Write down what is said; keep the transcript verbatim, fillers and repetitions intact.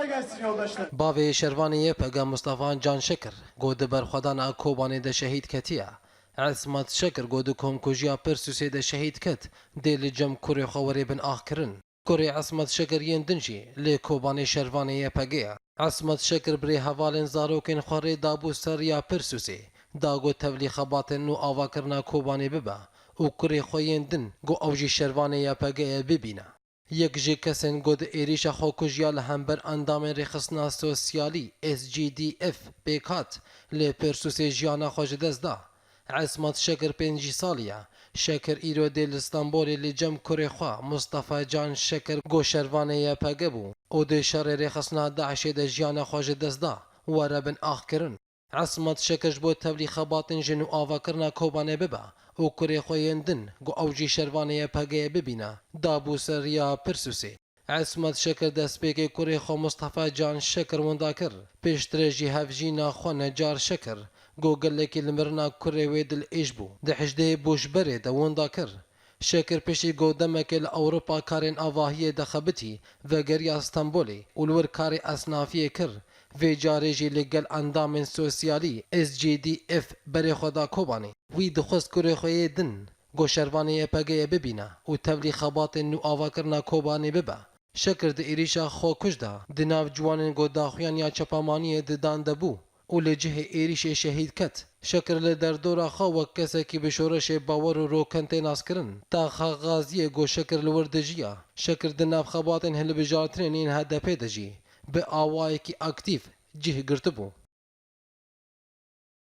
Bavê şervanê Y P G Mustafa Can Şekir, ku di berxwedana Kobanê de şehîd ketiye. Esmat Şekir, ku di komkujiya Pirsûsê de şehîd ket, dê li cem kurê xwe were bin axkirin. Kurê Esmat Şekir yên din jî li Kobanê şervanê Y P G ye. Esmat Şekir bi rêhevalên zarokên xwe rê dabû ser riya Pirsûsê, da ku tevlî xebatên nû avakirina Kobanê bibe û kurê xwe yên din, ku ew jî şervanê Y P G ye, bibîne. Yek ji kesên ku di êrîşa xwekujiya li hember endamên Rêxistina Sosyalî, S G D F, pêk hat, li Pirsûsê jiyana xwe ji dest da. Esmat Şekir pêncî salî ye. Şekir îro dê li Stenbolê li cem kurê xwe Mustafa Can Şekir, ku şervanê Y P G bû û di şerê rêxistina DAIŞê de jiyana xwe ji dest da, were bin axkirin. Esmat Şekir ji bo tevlî xebatên jin û avakirina Kobanê bibe û kurê xwe yên din, ku ew jî şervanê Y P G'ê bibîne, dabû ser riya Pirsûsê. Esmat Şekir destpêkê kurê xwe Mustafa Can Şekir winda kir. Piştre jî hevjîna xwe Necar Şekir, ku gelekî li mirina kurê wê dilêj bû, di hejdehê Bûşberê de winda kir. Şekir piştî ku demekê li Ewropa karên avahiyê de xebitî, vegeriya Stenbolê û li wir karê esnafiyê kir. Vê carê jî li gel endamên sosyalî S G D F berê xwe da Kobanê. Wî dixwest kurê xwe yê din, ku şervanê Y P G'ê bibîne û tevlî xebatên nû avakirina Kobanê bibe. Şekir di êrîşa xwekuj de di nav ciwanên ku daxuyan ya çapemaniyê didan de bû û li cihê êrîşê şehîd ket. Şekir li derdora xwe wek kesekî bi şoreşê bawer û roken tê naskirin. Taxa Xaziyê ku Şekir li wir dijiya, Şekir di nav xebatên hilbijartinên yên H D P'ê de jî bi awayekî aktîf cih girtibû.